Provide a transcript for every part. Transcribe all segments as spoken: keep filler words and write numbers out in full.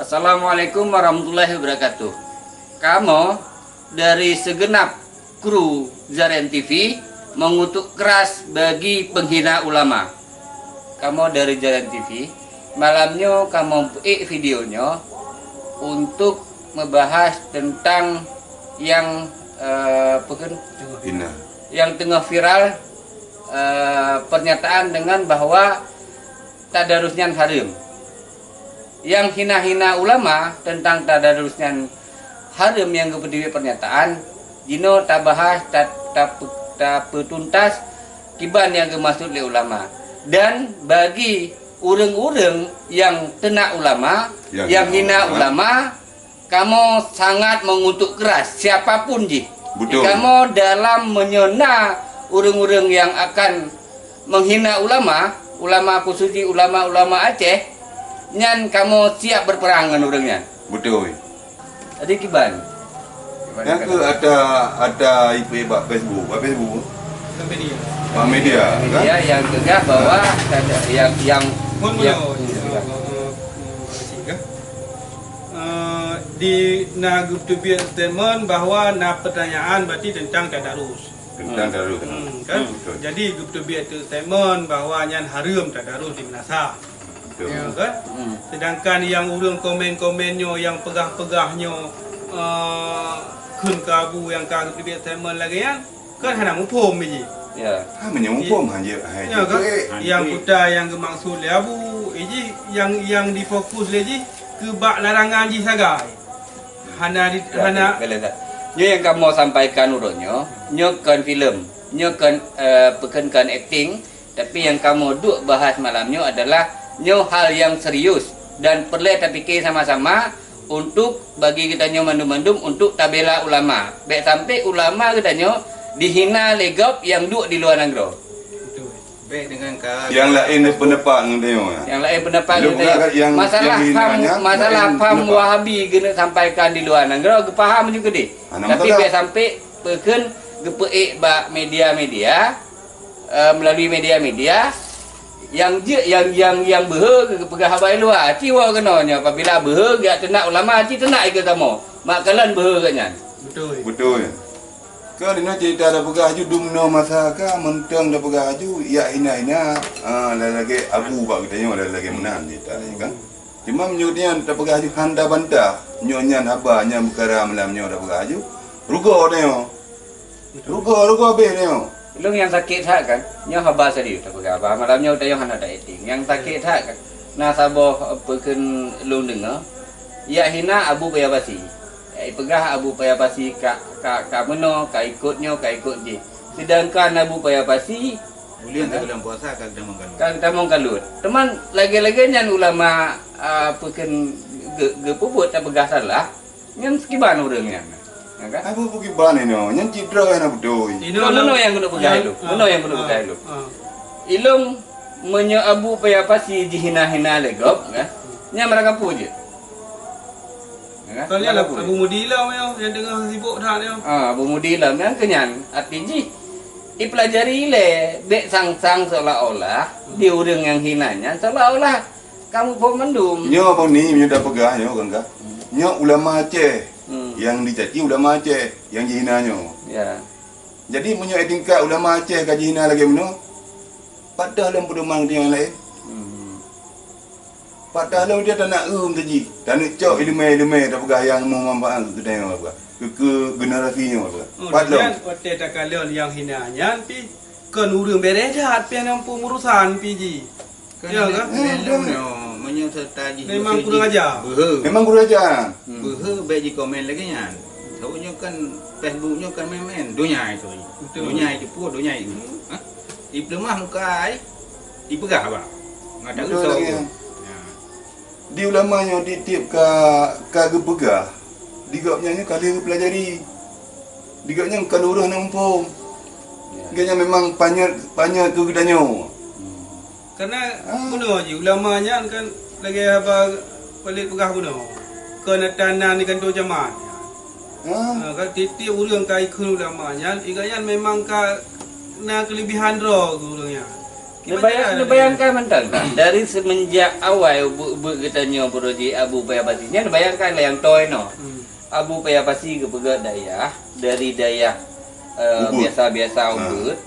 Assalamualaikum warahmatullahi wabarakatuh. Kamoe dari segenap kru Zaren T V mengutuk keras bagi penghina ulama. Kamoe dari Zaren T V, malam nyoe kamoe peuék video nyoe untuk membahas tentang yang, eh, peukon-, Hina. yang teungoh viral, eh, pernyataan dengan bahwa tadarus nyan hareuem. Nyang hina-hina ulama teuntang tadarus nyan hareuem nyang geupeuteubiet pernyataan, jinoe tabahas, ta-, tape-, tapeutuntas kiban nyang geumaksud lé ulama. Dan bagi ureuëng-ureuëng nyang teunak ulama, Nyang nyang hina hina ulama. ulama, Kamoe sangat mengutuk keras siapa pun jih. Betul. Kamoe dalam meunyoe na ureuëng-ureuëng nyang akan menghina ulama, ulama khusus jih ulama-ulama Aceh, nyan kamoe siap berperang ngon ureuëng nyan. Betul. Jadi kiban. Nyang keu ata, ata ipe bak Facebook, bak Facebook. Bak media. Bak media, kan? Media yang cegah bahwa ada yang, yang, Mohon yang, maaf, ya, ya. Eh, eh, eh, eh, di na geuteubiet statement bahwa na pertanyaan berarti tentang tadarus. Tentang tadarus. Hmm, kan? Hmm, betul. Jadi geuteubiet tu statement bahwa nyan hareuem tadarus di meunasah. Betul. Ya, kan? Hmm. Sedangkan yang ureuëng komen-komen nyoe, yang peugah-peugah nyoe, eh, kheun keu Abu yang ka geuteubiet statement lagée nyan, kan hana muphom jih. Ya. Ha, meunyoe muphom, hana, hana Ya, kan? Betul. Yang kuta yang geumaksud lé Abu, eh, jih, yang, yang difokus lé jih keu bak larangan jih sagai. Hana di, Ya, hana betul, betul. Nyoe yang kamoe sampaikan uroe nyoe, nyoe kon filem, nyoe kon, eh, peukon kon akting, tapi yang kamoe duek bahas malam nyoe adalah nyoe hal yang serius dan peureulée tapike sama-sama untuk bagi geutanyoe mandum-mandum untuk tabela ulama. Bék sampai ulama geutanyoe dihina lé gob yang duek di luwa nanggroe. Betul. Bék dengan ka Yang laén pendapat ngon tanyoe, ya. Yang laén pendapat Lôn ngon tanyoe. Peugah yang, Masalah yang hina paham, nyan, masalah laén paham pendapat. Wahabi geuneuk sampaikan di luwa nanggroe, geupaham juga deh. Hana Tapi masalah. Bék sampai peukon geupeuék bak media-media, eh, melalui media-media yang je, yang, yang, yang beuhe geupeugah haba luwa. Ci woe keunoe nyoe apabila beuhe geujak teunak ulama, ci teunak ikeue kamoe. Mak kalon beuhe geuh nyan. Betul. Betul. Ka linoe cerita tapeugah aju dumnoe masa ka mantong tapeugah aju, yak hina-hina, ah, lagée abu bak geutanyoe, lagée meunan cerita, ya kan? Cuma meunyoe nyan tapeugah aju hana bantah, nyoe nyan haba nyang peukara malam nyoe tapeugah aju, rugoe tanyoe. Rugoe, rugoe abéh tanyoe. Lôn nyang sakét that kan, nyoe haba serius tapeugah haba malam nyoe tanyoe hana ta-acting. Nyang sakét that kan, na saboh, eh, peukon lôn deungoe, yak hina Abu Paya Pasi. Yak ipeugah Abu Paya Pasi ka, ka, ka meunoe, ka ikot nyoe, ka ikot jih. Sedangkan Abu Paya Pasi Buleuen ka bulan puasa ka geutamong kalut. Ka geutamong kalut. Teuma lagée-lagée nyan ulama, ah, peukon ge-, geupeubuet tapeugah salah, nyan sikiban ureuëng nyan. Ya kan? Abu peue kiban inoe, nyan cit droe hana beutôi. Inoe Kon meunoe nyang keuneuk peugah ilong. Ah, Meunoe nyang keuneuk ah, peugah ilong. ah. Ilong meunyoe Abu Paya Pasi jihina-hina lé gob, kan? Nyan barang kapeue jeuet. Ya kan? Soalnya Barang kapeue jeuet. Abu Mudi Ilom nyoe, nyang teungoh sibuk that nyoe. Ah, Abu Mudi Ilom nyan keu nyan. Arti jih, ipelajari ilée, bék sang-sang seolah-olah di ureuëng nyang hina nyan seolah-olah kamu phon mandum. Nyoe Bang Ni, meunyoe tapeugah nyoe, kan, ka? Hmm. Nyoe ulama Aceh. Hmm. Nyang dicaci ulama Aceh, nyang jihina nyoe. Ya. Jadi, meunyoe tingkat ulama Aceh ka jihina lagée meunoe, pat toh lom peudoman geutanyoe nyang laén? Hmm. Pat toh lom dia tanak eum teuji, taneuk cok ileumé-ileumé tapeugah nyang meumanfaat keu geutanyoe, tapeugah. Keu, keu generasi nyoe, tapeugah. Oh, Pat lom. Nyan watée takalon nyang hina nyan pih kon ureuëng beureh that pih nyang peumurusan pih jih. Kan Ya, ada kan? Memang nyoe, meunyoe serta jih Memang kurang ajar. Beuhe. Memang kurang ajar. Hmm. Beuhe baik jikomen lagi nyan. Tahu nyoe kan Facebook nyoe kan main-main. Dunia itu. Betul. Dunia itu pun dunia itu. Ha? Ipeuleumah muka ai, ipeugah bah. Nggak ada Betul usah lagi, pun. Ya. Ya. Di ulama nyoe tiep-tiep ka, ka geupeugah, di gobnyan nyoe ka lheueh geupelajari. Di gobnyan ka lurus na muphom. Ya. Gobnyan memang panyöt, panyöt keu geutanyoe. Hmm. Karena Ah. bunoe jih ulama nyan kan lagée haba Khalid peugah bunoe. Keu na tanah di kantô jamaah. Ah. Ha, kan tiep-tiep ureuëng ka ikheun ulama nyan, iga nyan memang ka na keulebihan droe keu ureuëng nyan. Neubayang-, neubayangkan mantong kan? Dari semenjak awai ubeut-ubeut geutanyoe beuroji Abu Paya Pasi nyan, neubayangkan lah nyang toe noh. Hmm. Abu Paya Pasi geupeugah dayah, dari dayah, eh, Ubeut. biasa-biasa Ha. ubeut.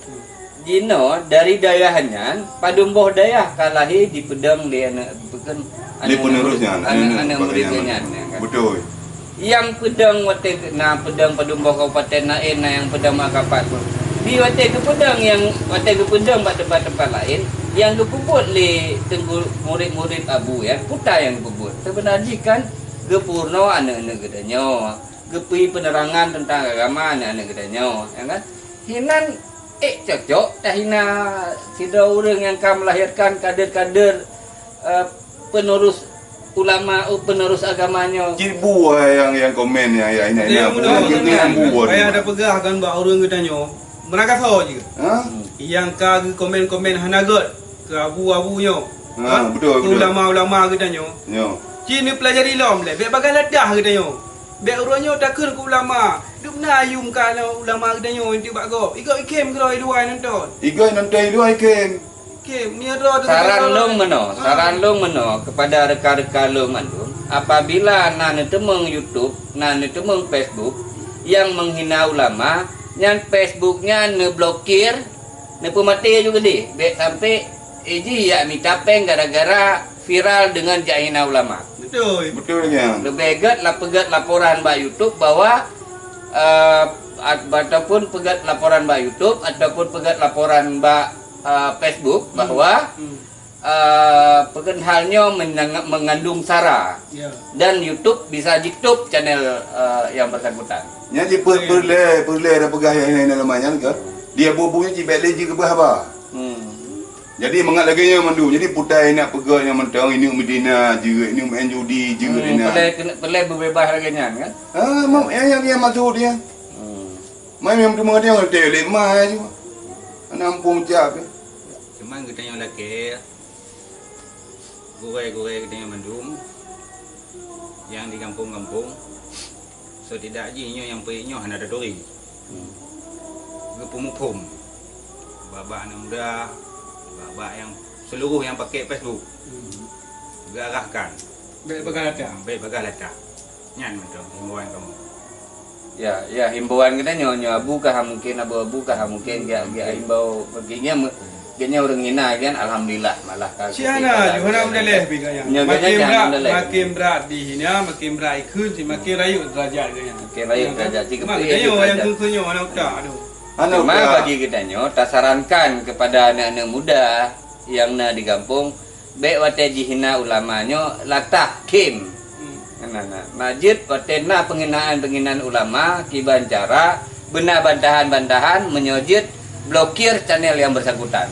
Jinoe dari dayah nyan, padum boh dayah ka lahé jipeudong lé aneuk, bukan Lé aneuk penerus murid, nyan, aneuk, aneuk aneuk murid murid nyan. nyan, ya kan? Betul. Nyang peudong watée na peudong padum boh kabupaten laén, na nyang peudong bak kapat pun. Di watée geupeudong nyang, watée geupeudong bak teumpat-teumpat laén, nyang geupeubuet lé teungku murid-murid Abu nyan, peue nyang geupeubuet. Seubeuna jih kan geupeurunoe aneuk-aneuk geutanyoe, geupeu peunerangan teuntang agama aneuk-aneuk geutanyoe, ya kan? Hinan ék cocok tahina sidroe ureuëng nyang ka melahirkan kader-kader, eh, penerus ulama, oh, penerus agama nyoe. Cit bu hai nyang, nyang komen nyang, nyang, nyang, Dia nyang, mudah nyang, sangat. nyang bu hai. Payah tapeugah kan bak ureuëng geutanyoe. Meurakasoe jih. Ha? Nyang ka geukomen-komen hana gét keu abu-abu nyoe. Ha, Ha? betul, Keu betul. ulama-ulama geutanyoe. Nyoe. Cit neupeulajari lom lé, bék bagah ladah geutanyoe. Bék uroe nyoe takheun keu ulama. Dum na ayum ka ulama geutanyoe intu bak gob. Igob ikhém keudroe i luwa nonton. Igob nonton i luwa ikhém. Oke, meunyoe droe tu Saran teuka lôn meunoe, Ha. saran lôn meunoe kepada reuka-reuka lôn mandum, apabila na neuteumeung YouTube, na neuteumeung Facebook nyang menghina ulama, nyan Facebook nyan neublokir, neupeumaté ju geudeh. Bék sampai, eh, jih jak mita péng gara-gara viral deungon jak hina ulama. Betul. Betul nyan. Leubeh gét lapeugét laporan bak YouTube bahwa, eh, at-, ataupun peugét laporan bak YouTube ataupun peugét laporan bak, eh, Facebook Hmm. bahwa, Hmm. eh, peugét hal nyoe menang-, mengandung sara. Ya. Dan YouTube bisa jitutup channel, eh, yang bersangkutan. Nyan jih per-, Ya. peureulée, peureulée ada peugah nyang, nyang, nyang lemah nyan ke? Dia bubunya jih bék lé jih keubah ba. Hmm. Jadi mangat lagée nyan mandum. Jadi putai nak peugah nyang mantong, ineuk meudina jeuet, ineuk main judi jeuet Hmm, inan. Peureulée keuneuk, peureulée beubeubaih lagée nyan kan? Ha, ma-, nyang, nyang, nyang maksud dia. Hmm. Mai nyang teuma dia ngon teuh lé ma ju. Aneuk muphom cap. Cuman geutanyoe lakée, gurée-gurée geutanyoe mandum nyang di gampông-gampông, setidak jih nyoe nyang peuék nyoe hana taturi. Hmm. Geupeumuphom bak-bak aneuk muda, bak-bak nyang seuluruh nyang pakai Facebook. Hmm. Geuarahkan. Bék bagah ladah. Bék bagah ladah. Nyan mantong himbauan kamoe. Ya, ya, himbauan geutanyoe, nyoe abu ka ha mungken, abu-abu ka ha mungken, geuh, geuh himbau bagi nyan me-, geutanyoe ureuëng hina kan, alhamdulillah, malah ka Cit hana, ju hana meudaleh pi gaya. Nyoe Makin geutanyoe brat, meudaleh. Makin brat dihina, makin brat ikheun, cit makin rayeuk derajat gaya. Makin rayeuk Ya kan? derajat, cit Cuma keupeue geutanyoe derajat. nyang keu-keu nyoe hana utak, aduh. Hana Cuma utak. bagi geutanyoe, tasarankan kepada aneuk-aneuk muda nyang na di gampông, bék watée jihina ulama nyoe latah khém. Hmm. Nah, nah, nah. Na jeuet watée na penghinaan-penghinaan ulama kiban cara beuna bantahan-bantahan, meunyoe jeuet blokir channel yang bersangkutan.